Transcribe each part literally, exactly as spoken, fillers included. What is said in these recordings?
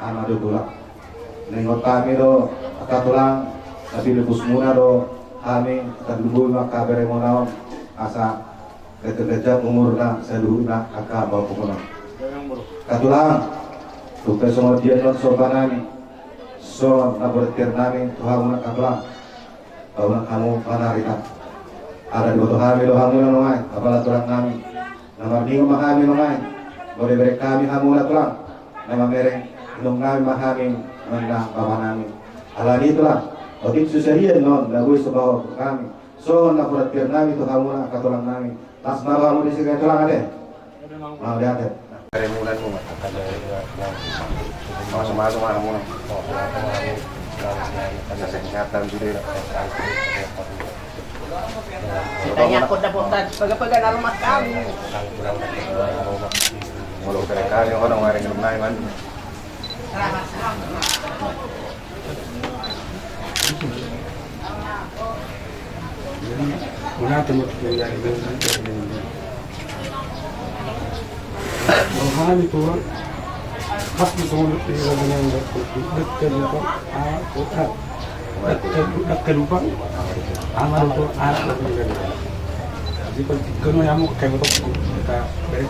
Ama do tulang. Naeng hot hami do angka tulang, na pilipusmuna do hami, tarlumobi ma angka beremuna on, asa ganjang umurna saluhutna angka pahompuhonon. Angka tulang, tung pe songon dia nuaeng somba nami, songon na borhat nami tu hamuna angka tulang. Paunang hamu manarita. Ala diboto hami do hamuna nuaeng, apala tulang nami. Na marningot ma hami nuaeng, molo dibereng hami hamuna tulang, na mamereng inong nami ma hami, manang bapa nami. Alani tulang, otik susarian on na boi somba hami, songon na borhat nami tu hamuna angka tulang nami. Las ma rohamu disi, angka tulang, ate. Mauliate. Beremuna ma. Maso-maso ma hamuna. Kesehatan sude. Tanya aku dapotan, pegang-pegang rumah kamu. Molo bereng kami, orang bereng rumah, man. Rohani tulang, hak di songon itu dengan berkutu, dekat lupa, ah, dekat, dekat lupa, amal itu, ah, dekat lupa. Jadi, penting kena yang mau kayak betul, kita beri.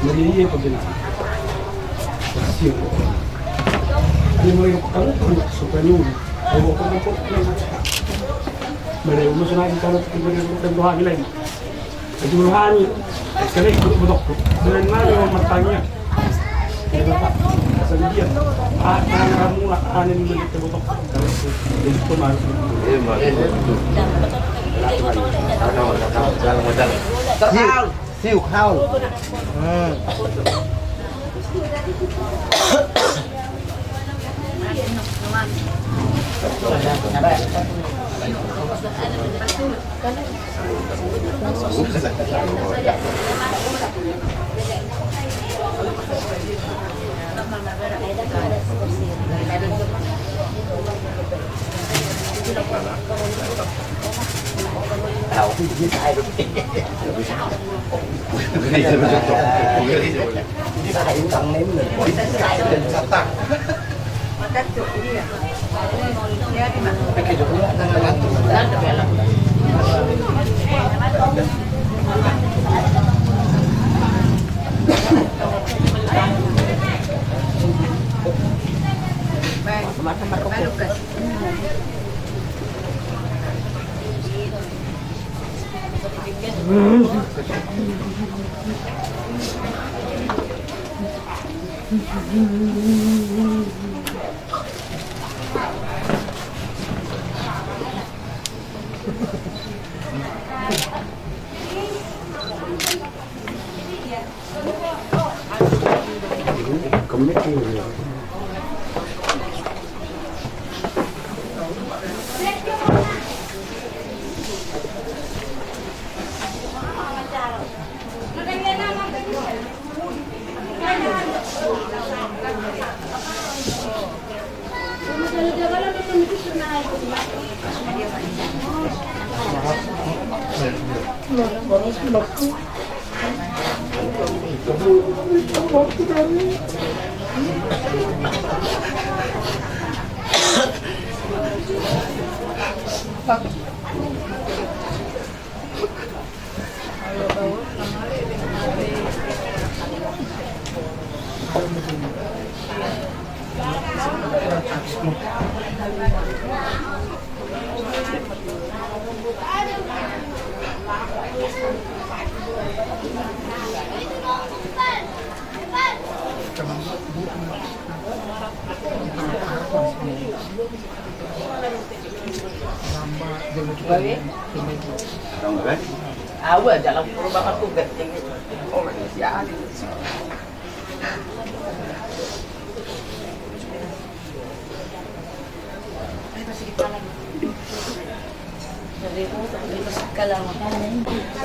Jadi, iya, penting. Siap. Ini mulai kamu, kamu suka nyuruh. Kamu, kamu, kamu, kamu. Beri, kamu senang, kamu, kamu, kamu, kamu, kamu, kamu. Jadi, kamu, kamu, kamu, kamu, kamu, kamu. Dengan mana, kamu, bertanya? Siuk haul. Awa, jalan perubahan tugas. Oh, masih ada.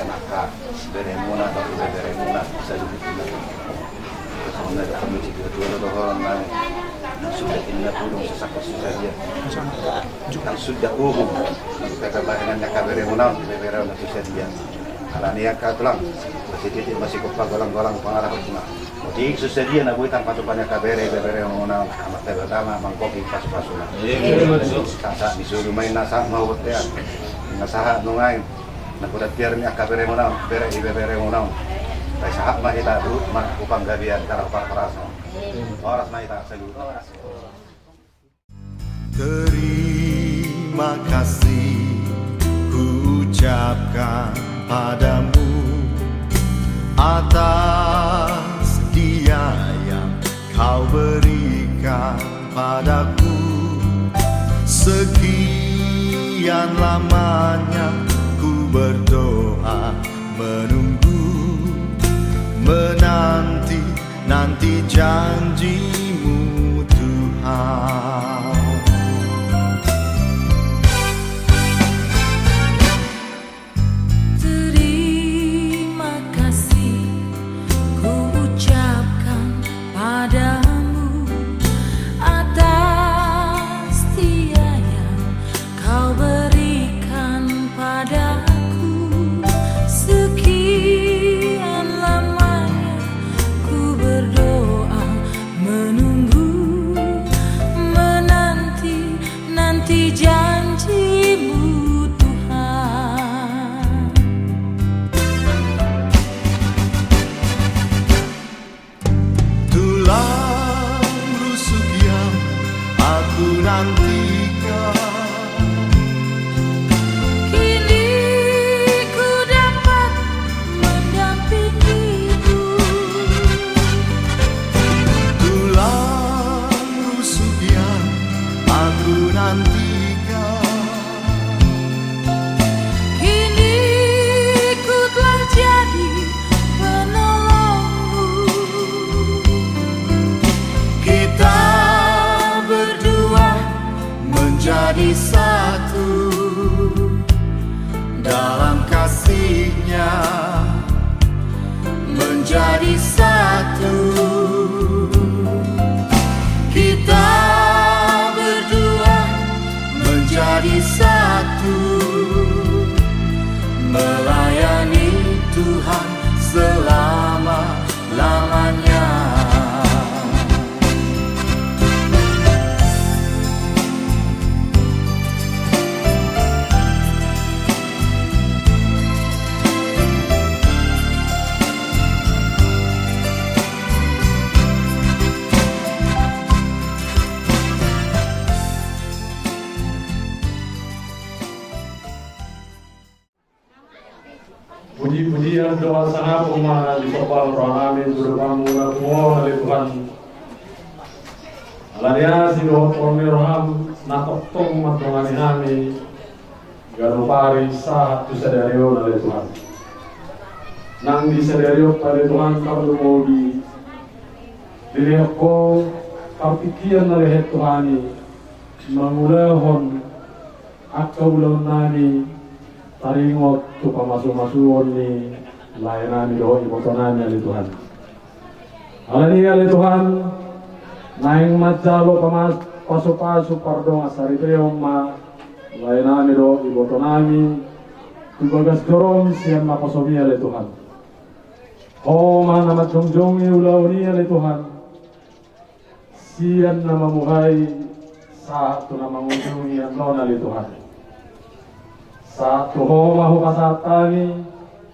Angka beremuna, angka beremuna, saluhutna. Songon na didok ni situatua do dohonon nami. Nang suda inna tudung sasangkot susa dia. Nang suda uhum. Angka bahenan ni angka beremuna on, bere on na susa dia. Alani i angka tulang, masititik masikopa golang-golang pangarahutna. Otik susadia na boi tampatupa ni angka bere, bebere muna, Amanta Debata ma manggohi pasu-pasuna. Sahat-sahat ni solu ma inna, sahat ma huhut hea. Inna sahat nunga i. Na poda piar ni angka bere muna, bere, bebere muna. Ai sahat ma hita tu, ma hupanggabean, tara huparparasa. Horas ma hita saluhutna. Terima kasih kuucapkan padamu atas dia yang kau berikan padaku. Sekian lamanya ku berdoa, menunggu, menanti nanti janji-Mu, Tuhan. Terima kasih ku ucapkan padamu atas dia yang Kau berikan padaku. Sekian lamanya ku berdoa, menunggu, menanti, nanti janji-Mu, Tuhan. Tulang rusuk yang aku nantikan, kini ku dapat mendampingimu. Tulang rusuk yang aku nantikan, kini ku telah jadi penolongmu. Kita berdua menjadi satu dalam kasih-Nya, menjadi satu. Kita berdua menjadi satu, melayani Tuhan selama-lamanya. Puji-pujian dohot sangap ma disombahon rohanami tu adopanMu na tung on, ale Tuhan. Alani asi dohot holong ni rohaM na tongtong mandongani hami ganup ari sahat tu sadari on, ale Tuhan. Nang di sadari on pe, ale Tuhan, tarlumobi dilehon Ho partingkian na lehet tu hami mangulahon angka ulaonnami taringot tu pamasu-masuon ni laenami dohot ibotonami, ale Tuhan. Alani i, ale Tuhan, naeng manjalo pamas-, pasu-pasu pardongan saripeon ma laenami dohot ibotonami tu bagas joroM sian naposoMi, ale Tuhan. Ho ma na manjongjongi ulaon i, ale Tuhan, sian na mamuhai sahat tu na mangujungi annon, ale Tuhan. Sahat tu Ho ma hupasahat hami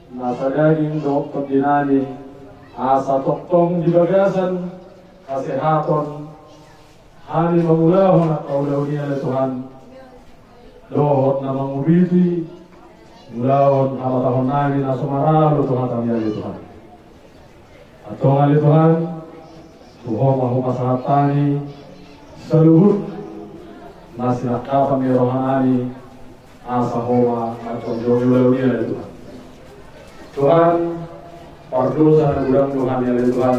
nasa daging dohot tondinami, asa tongtong di bagasan hasehaton hami mangulahon angka ulaon i, ale Tuhan, dohot na mangubiti ulaon hamatahonnami na so maralo tu hataMi, ale Tuhan. Antong, ale Tuhan, tu Ho ma hupasahat hami saluhut na sinangkapan ni rohanami, asa Ho ma manjongjongi ulaon i, ale Tuhan. Tuhan, pardosa na godang do hami, ale Tuhan.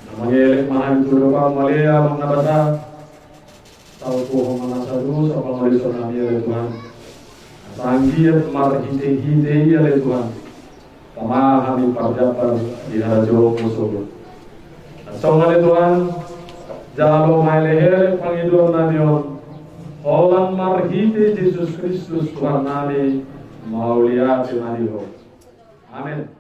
Na mangelek ma hami tu adopanMu, ale Amang na basa. Saut Ho ma na sadosa pangalaosion nami, ale Tuhan. Asa anggiat marhitehite i, ale Tuhan, tama hami parjambar di harajaonMu sogot. Antong, ale Tuhan, jalo ma elekelek pangidoan nami on, holan marhite Jesus Kristus Tuhan nami, Mauliate ma di Ho. Amen.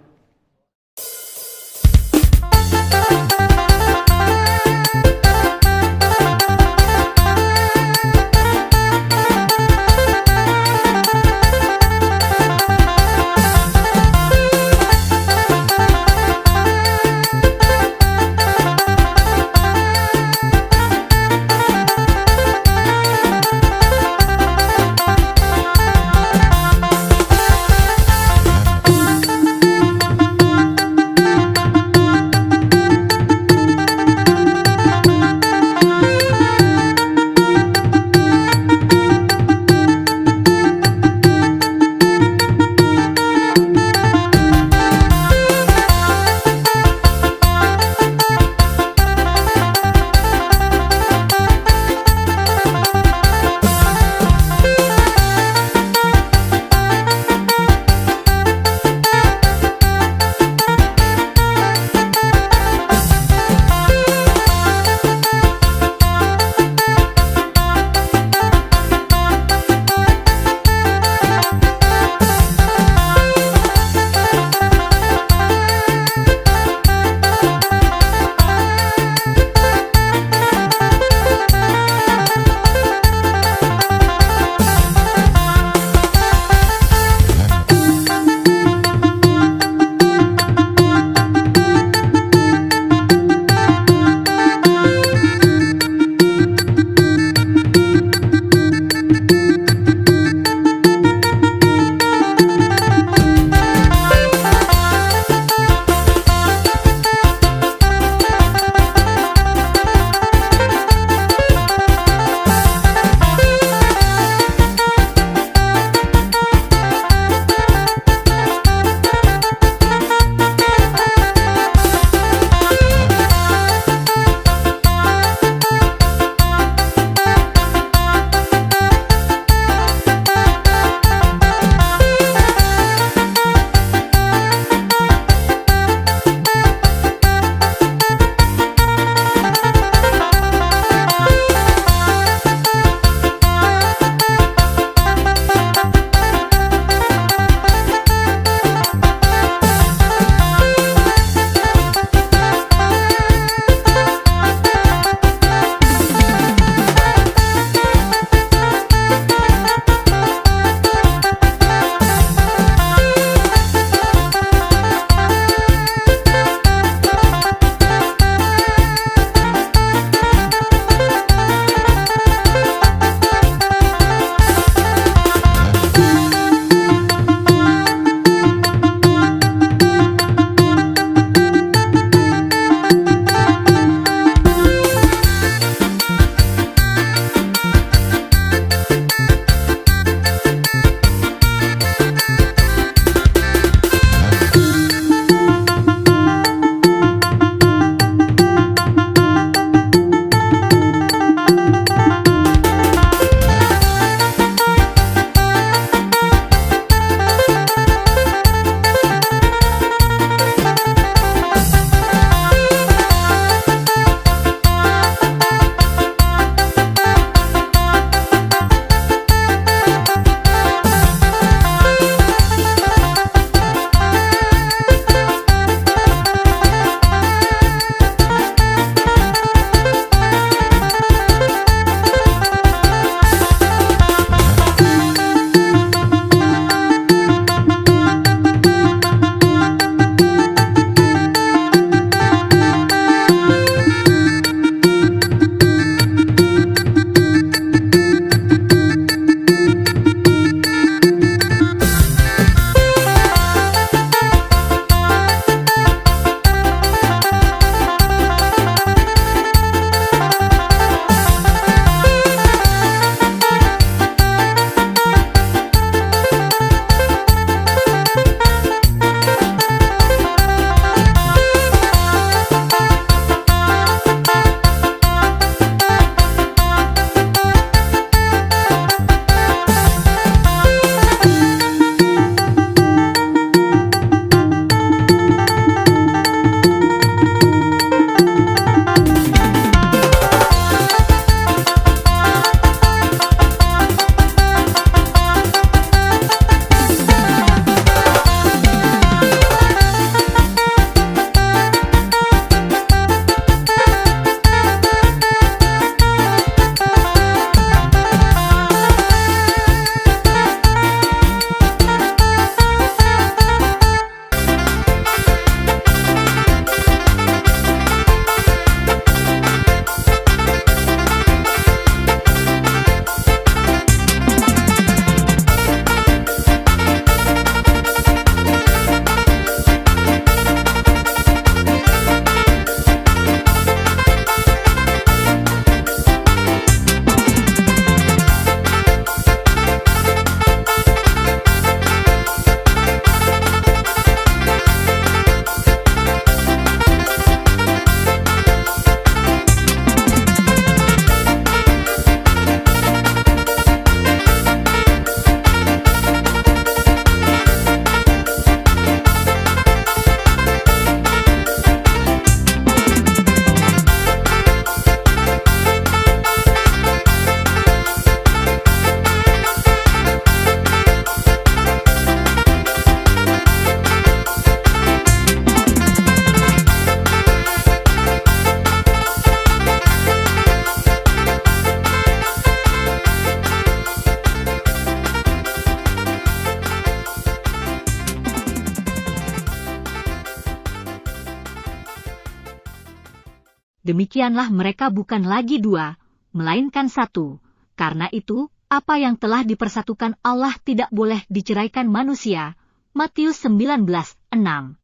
demikianlah mereka bukan lagi dua, melainkan satu. Karena itu, apa yang telah dipersatukan Allah tidak boleh diceraikan manusia. Matius sembilan belas enam.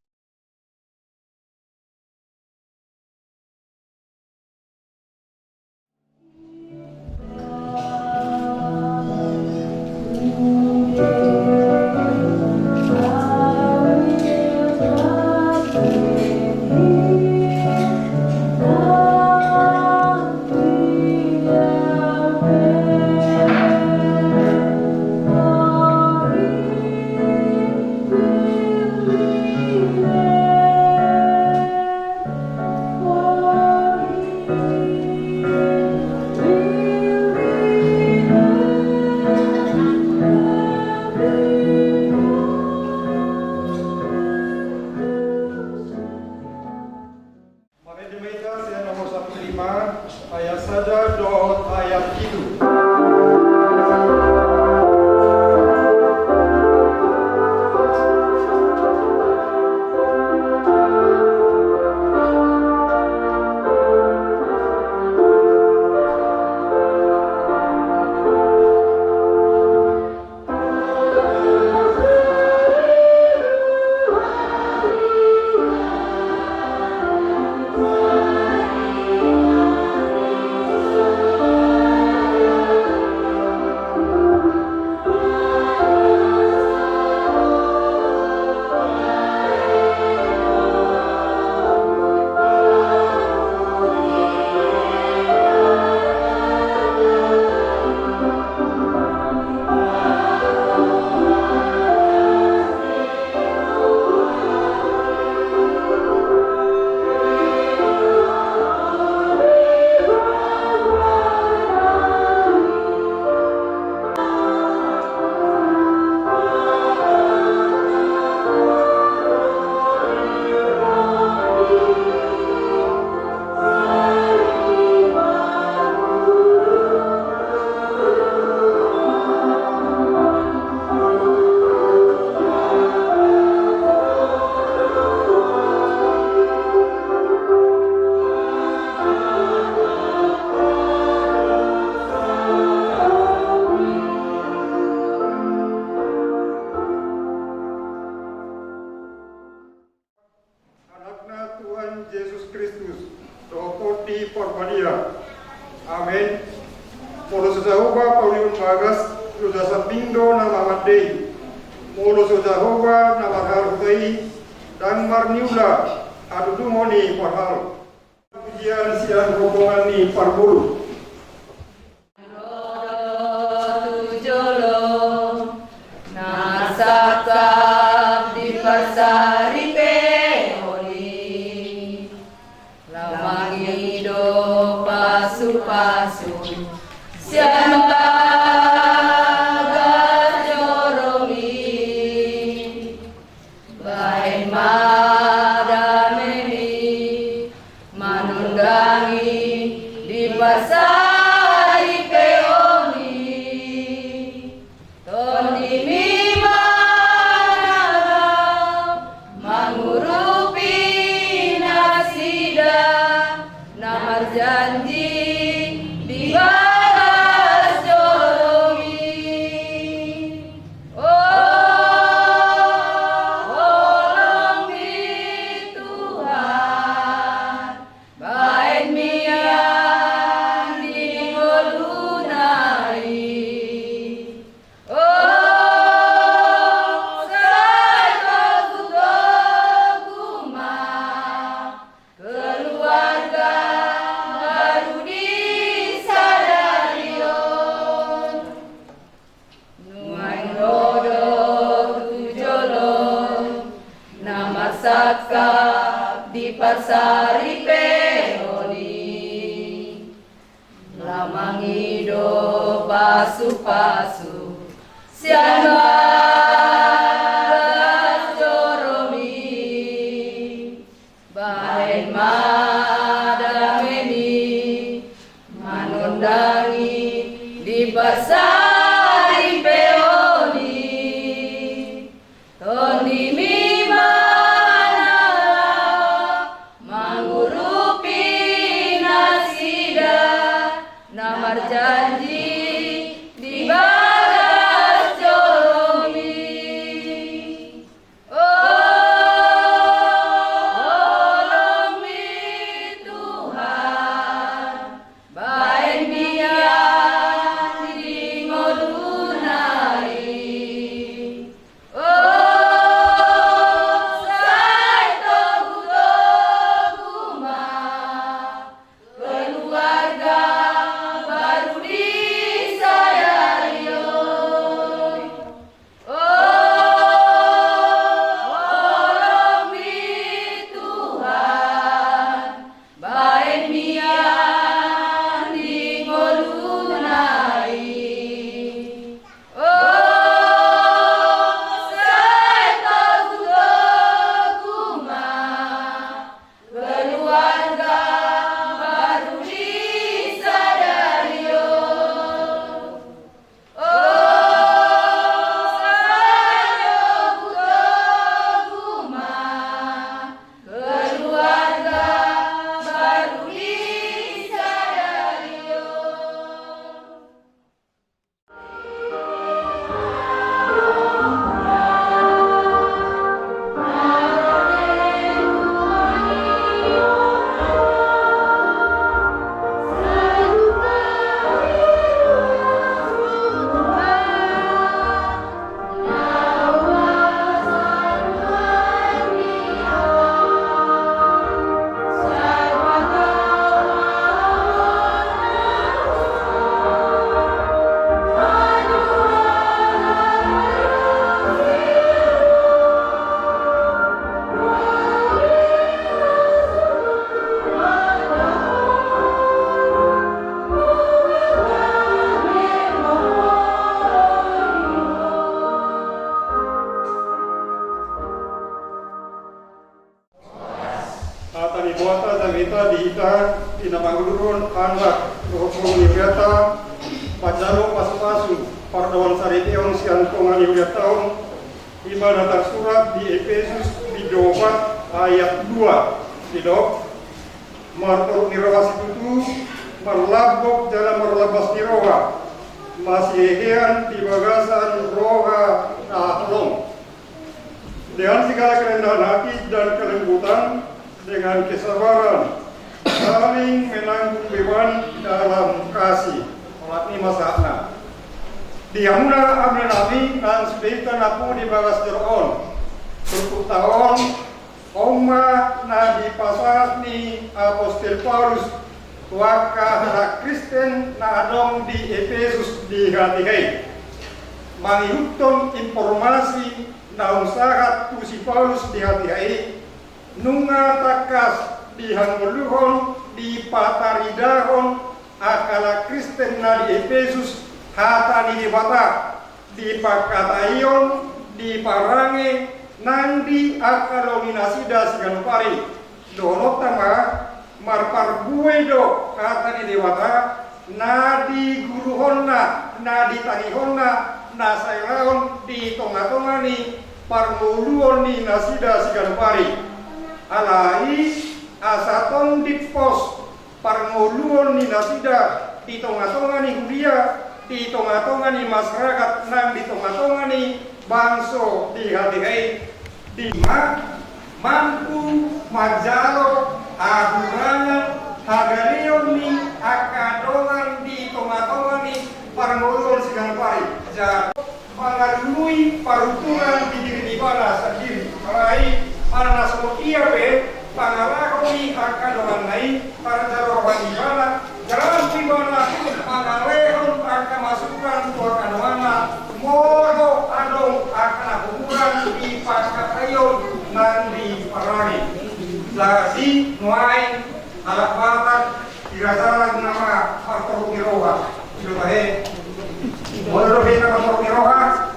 Marende ma hita sian nomor sampulu lima, ayat sada dohot ayat pitu. Anakna Tuhan Jesus Kristus, dohot Tondi Porbadia. Amen. Molo so Jahowa paulihon bagas, loja sambing do na mamandei. Molo so Jahowa na marhal huta i, ndang marniula hatutubungon ni parhal. Pujian sian rombongan ni parboru. Ro do tu jolo, na marsangkap di parsaripeon i. Laho mangido pasupasu sian bagas joro i. Baen ma damemi manondangi di parsaripeon i. Tondimi ma na mangurupi nasida na marjanji di bagas joro i. O, holong ni Tuhan, baen mian di ngoluna i. O, sai togutogu ma keluarga baru di sadari on. Nuaeng ro do tu jolo, na marsangkap di parsaripeon i. Laho mangido pasupasu sian bagas joro i. Baen ma damemi manondangi di parsaripeon i. Tondimi ma na mangurupi Marjanji di bagas joromi. O holongmi Tuhan, baen mian di ngoluna i. O sai togutogu ma keluarga baru di sadari on. O holongmi Tuhan, baen mian di ngoluna i. O sai togutogu ma keluarga baru di sadari on. O sai togutogu ma keluarga baru di sadari on. Hata ni Debata jamita di hita di na mangudurhon anak dohot boru ni hurianta, manjalo pasupasu pardongansaripeon sian tonga ni hurianta on, i ma na tarsurat di Epesus bindu opat ayat dua, didok: Martoruk ni roha situtu, marlambok jala marlambas ni roha, masihehean di bagasan roha na holong. Dengan segala kerendahan hati dan kelembutan, dengan kesabaran, saling menanggung beban dalam kasih. Olat ni ma sahatna. Di hamuna, amang nami, nang sude hita na pungu di bagas joro on, turpukta on, on ma na dipasahat ni apostel Paulus tu angka halak Kristen na adong di Epesus di hatiha i. Mangihuthon informasi naung sahat tu si Paulus di hatiha i, nunga tangkas dihangoluhon, dipataridahon angka halak Kristen na di Epesus hata ni Debata di pangkataion, di parange nang di angka lomo ni nasida siganup ari. Dohononta ma, marparbue do hata ni Debata na diguruhonna, na ditangihonna, na sai laon di tongatonga ni parngoluon ni nasida siganup ari. Alai asa tong dimpos parngoluon ni nasida di tongatonga ni huria, di tongatonga ni masyarakat nang di tongatonga ni bangso di hatiha i. Di ma, mampu manjalo hahurangan hagaleon ni angka dongan di tongatonga ni parngoluon siganup ari. Jadi mangalului paruntungan di diri ni ibana sandiri. Alai, ala na songon dia pe pangalaho ni angka donganna i, parjalo roha ni ibana, jala ibana mangalehon angka masukan tu angka donganna, molo adong angka na hurang di pangkataion nang di parange. Jadi nuaeng halak Batak, di raja na ma martoruk ni roha. Ido tahe. Molo dope na martoruk ni roha,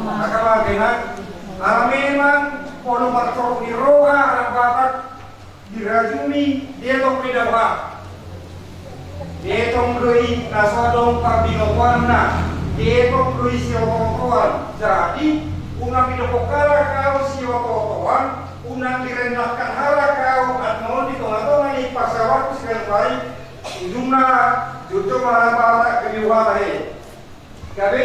angka amang inang, ala memang molo martoruk ni roha halak Batak dirajumi, dietong do i na boha. Dietong do i na so adong parbinotoanna, dietong do i siotootoan. Jadi unang didok halak ahu siotootoan, unang direndahkan halak ahu, adong di tongatonga ni parsaoranku siganup ari. Ujungna Jujur ma hata, gabe huhata he. Gabe,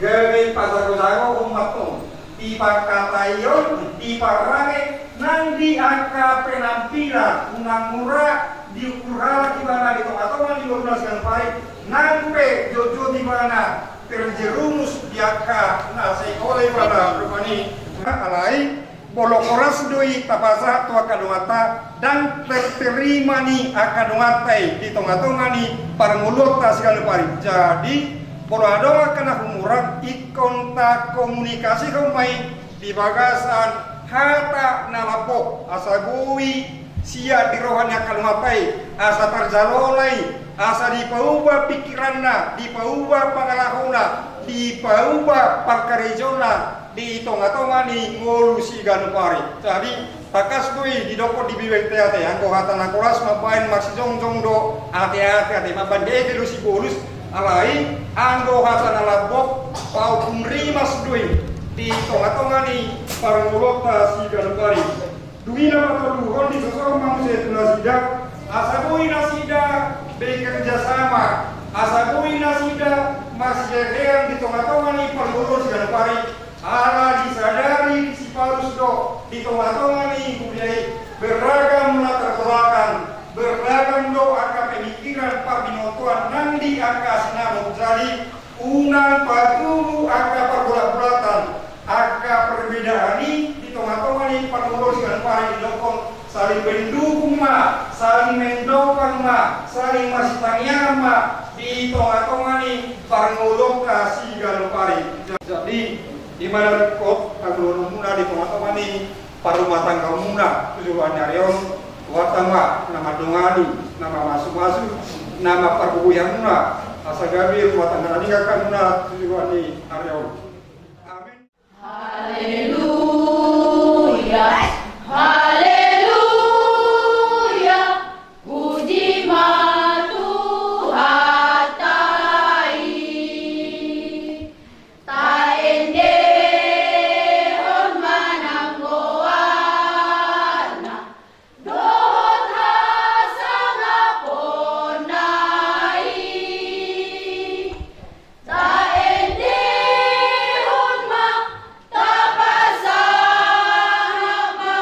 gabe pajago-jago umat on. Di pangkataion, di parrange, nang di angka penampilan, unang mura diukur halak ibana di tonga-tonga ni ngoluna siganup ari, nang pe jotjot ibana terjerumus di angka na sai pola ibana rupani. Alai, molo horas do i tapasahat tu angka donganta, ndang terterima ni angka donganta i di tonga-tonga ni parngoluonta siganup ari. Jadi, molo adong angka na humurang, ingkon takomunikasihon ma i di bagasan hata na lambok, asa boi sian di roha ni angka donganta i, asa tarjalo na i, asa dipauba pingkiranna, dipauba pangalahona, dipauba parkarejoanna di tonga-tonga ni ngolu siganup ari. Jadi, tangkas do i didokkon di Bibel, ate-ate, anggo hata na horas mambahen marsijongjong do ate-ate, ate, mambahen dege do sibolus, alai anggo hata na lambok pauhum rimas do i di tonga-tonga ni parngoluonta siganup ari. Dung i na patoluhon, disosohon ma muse tu nasida, asa boi nasida bekerja sama, asa boi nasida marsihehean di tonga-tonga ni parngoluon siganup ari, ala disadari si Paulus do di tonga-tonga ni huria i beragam latar belakang, beragam do angka pemikiran, parbinotoan nang di angka sinamot. Jadi, unang patubu angka parbolat-bolatan, angka perbedaan i di tonga-tonga ni parngoluon siganup ari, didokkon saling mendukung ma, saling mendongkrak ma, saling marsitangiangan ma di tonga-tonga ni parngoluonta siganup ari. Jadi, di mana ringkot parngoluonmuna di tonga-tonga ni parrumatanggaonmuna tu joloan ni ari on, Tuhanta ma na mandongani, na mamasu-masu, na mampargogoi hamuna, asa gabe rumah tangga na denggan hamuna tu joloan ni ari on. Amin. Haleluya, haleluya, puji ma Tuhanta i. Taendehon ma nang goarna dohot hasangaponna i. Taendehon ma, tapasahat ma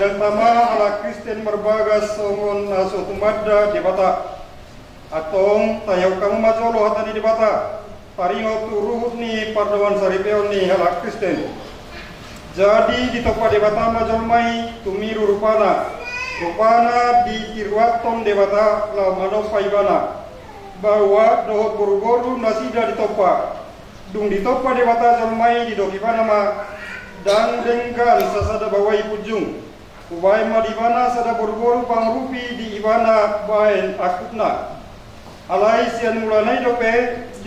Tama halak Kristen marbagas songon na so tumanda Debata. Antong tahiahon hamu ma jolo hata ni Debata, taringot tu ruhut ni pardomuan saripeon ni halak Kristen. Jadi ditompa Debata ma jolma i tumiru rupana. Rupana ditiruanhon Debata laho manompa ibana. Baoa dohot boruboru nasida ditompa. Dung ditompa Debata jolma i, didok ibana ma, ndang denggan sasada baoa i punjung. Hubahen ma di ibana sada boruboru pangurupi di ibana bahen angkupna. Alai sian mulana i dope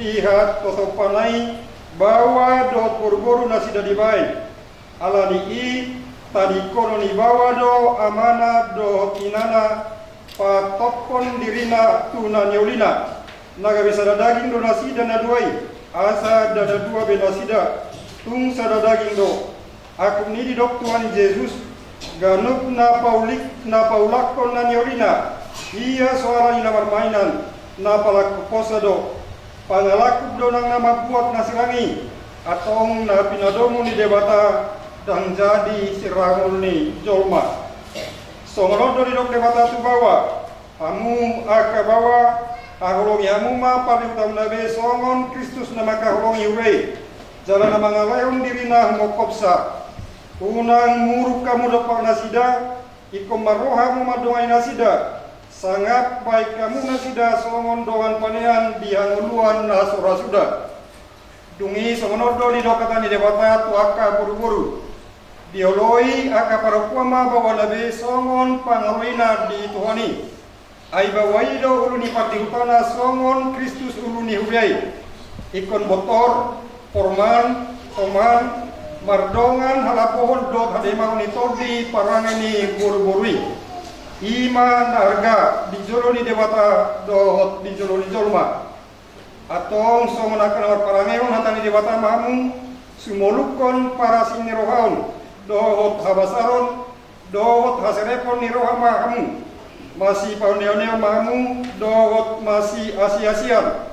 dihatotompana i baoa dohot boruboru nasida dibahen. Ala ni i, tadingkonon ni baoa do amana dohot inana patophon dirina tu na niolina. Na gabe sada daging do nasida na dua i, asa ndada dua be nasida, tung sada daging do. Angkup ni i didok Tuhan Jesus, ganup na paulik, na paulakhon na niolina, ia so ala ni na marmainan, na palangkuponsa do. Pangalangkup do nang na mambuat na sirang i, antong na pinadomu ni Debata ndang jadi sirangon ni jolma. Songon on do didok Debata tu baoa, hamu angka baoa, haholongi hamu ma pardihutamuna be songon Kristus na mangkaholongi huria i, jala na mangalehon dirina humongkopsa. Unang muruk hamu dompak nasida, ingkon marroha hamu mandongani nasida, sangap bahen hamu nasida songon dongan panean di hangoluan na so ra suda. Dung i songon on do didok hata ni Debata tu angka boruboru. Dioloi angka parompuan ma baoana be songon pangoloina di Tuhan i. Ai baoa i do ulu ni pardihutana songon Kristus ulu ni huria i. Ingkon botor, porman, toman, mardongan halambohon dohot hademahon ni tondi parange ni boruboru i. I ma na arga di jolo ni Debata dohot di jolo ni jolma. Antong songon angka na marparangehon hata ni Debata ma hamu, sumolukhon parasing ni roha on, dohot habasaron, dohot haserepon ni roha ma hamu, masipaoneoneon ma hamu, dohot masiasiasian,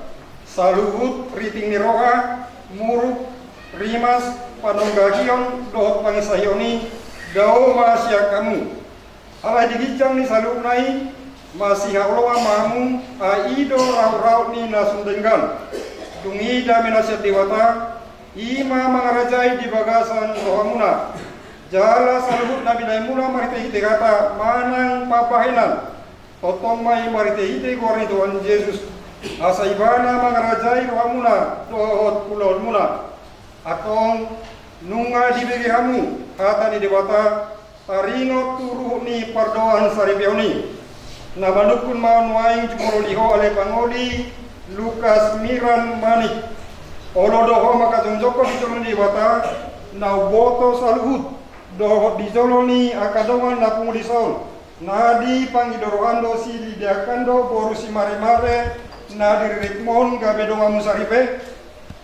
saluhut riting ni roha, muruk, rimas, panonggahion, dohot pangisahion i, dao ma sian hamu. Alai di ginjang ni saluhutna i, masihaholongan ma hamu, ai i do rahut-rahut ni na sun denggan. Dung i dame na sian Debata, i ma mangarajai di bagasan rohamuna. Jala saluhut na binahenmuna marhitehite hata manang pambahenan, tongtong ma i marhitehite goar ni Tuhan Jesus, asa ibana mangarajai rohamuna dohot ulaonmuna. Antong, nunga dibege hamu hata ni Debata, taringot tu ruhut ni pardomuan saripeon i. Na manungkun ma on nuaeng jumolo di ho ale pangoli Lukas Miran Manik. Olo do ho mangkajongjongkon di jolo ni Debata, na umboto saluhut, dohot di jolo ni angka dongan na pungu dison, na dipangido roham do, sididiakan do boru simaremare na diriritmon gabe donganmu saripe.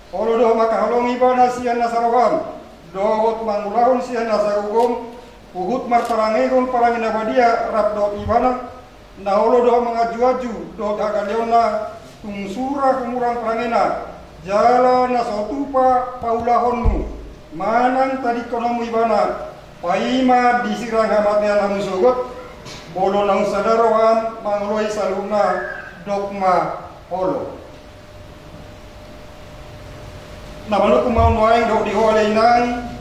Olo do ho mangkaholongi ibana sian nasa roham, dohot mangulahon sian nasa gogom, huhut marparangehon parange na badia rap dohot ibana. Na olo do ho manganjuanju dohot hagaleonna, tung sura humurang parangena, jala na so tupa paulahonmu manang tadingkononmu ibana, paima disirang hamatean hamu sogot. Molo naung sada roham mangoloi saluhutna, dok ma olo. Na manungkun ma on nuaeng dohot di ho ale inang,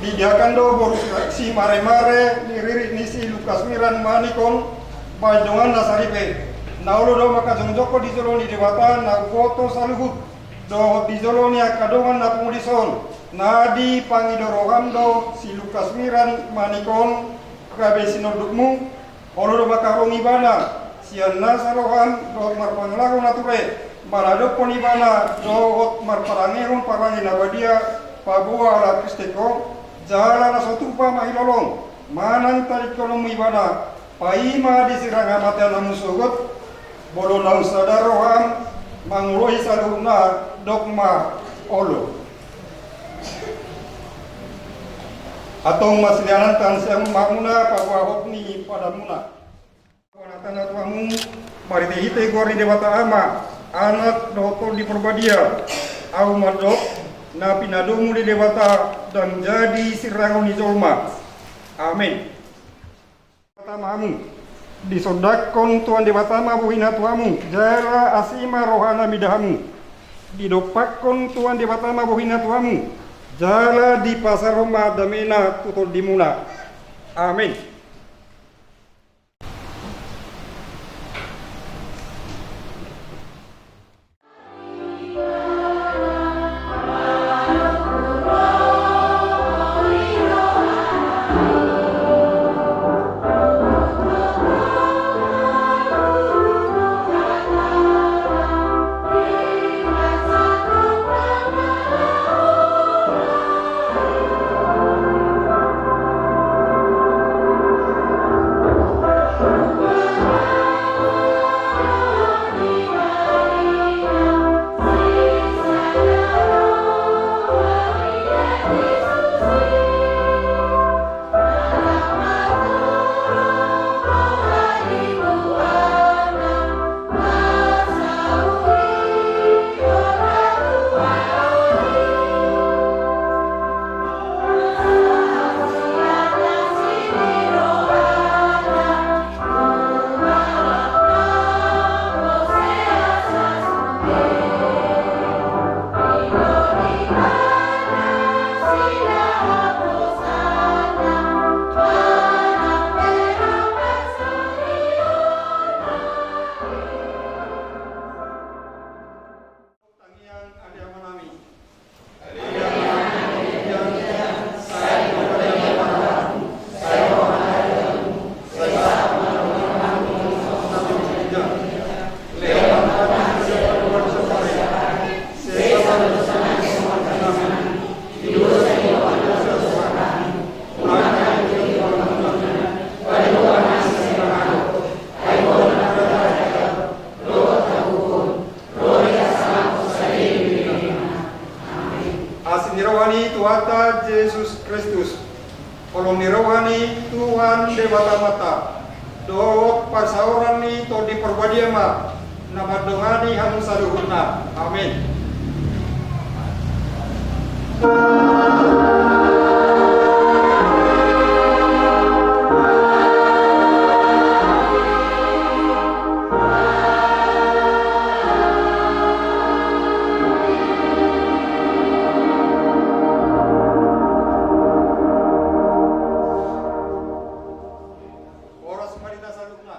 didiakan do boru simaremare ni ririt ni si Lukas Miran Manik on, bahen donganna saripe. Na olo do ho mangkajongjongkon di jolo ni Debata na umboto saluhut, dohot di jolo ni angka dongan na pungu dison, na dipangido roham do si Lukas Miran Manik on gabe sinondukmu. Olo do ho mangkaholongi ibana sian nasa roham, dohot marpangalaho na ture maradophon ibana, dohot marparangehon parange na badia paboa halak Kristen ho, jala na so tupa mangilolong manang tadingkononmu ibana, paima disirang hamatean hamu sogot. Molo naung sada roham mangoloi saluhutna, dok ma olo. Antong masilean ma sian hamu ma hamuna paboahon ni padanmuna. Paboa na tanda tu hamu marhitehite goar ni Debata Ama, Anak dohot Tondi Parbadia. Ahu mandok, na pinadomu ni Debata ndang jadi sirangon ni jolma. Amen. Tama hamu. Disondangkon Tuhan Debata ma bohina tu hamu, jala asi ma rohana mida hamu. Didompakkon Tuhan Debata ma bohina tu hamu, jala dipasahat ma damena tu tondimuna. Amen. Asi ni roha ni Tuhanta Jesus Kristus, holong ni roha ni Tuhan Debata Amanta, dohot parsaoran ni Tondi Parbadia ma na mandongani hamu saluhutna. Amen. Horas ma di hita saluhutna.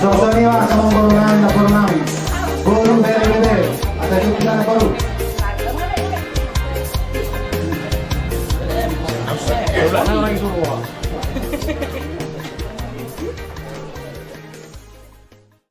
Dosa niwa sama boru nami, boru nami. Boru bere bere. Ada juga na boru. Orang itu.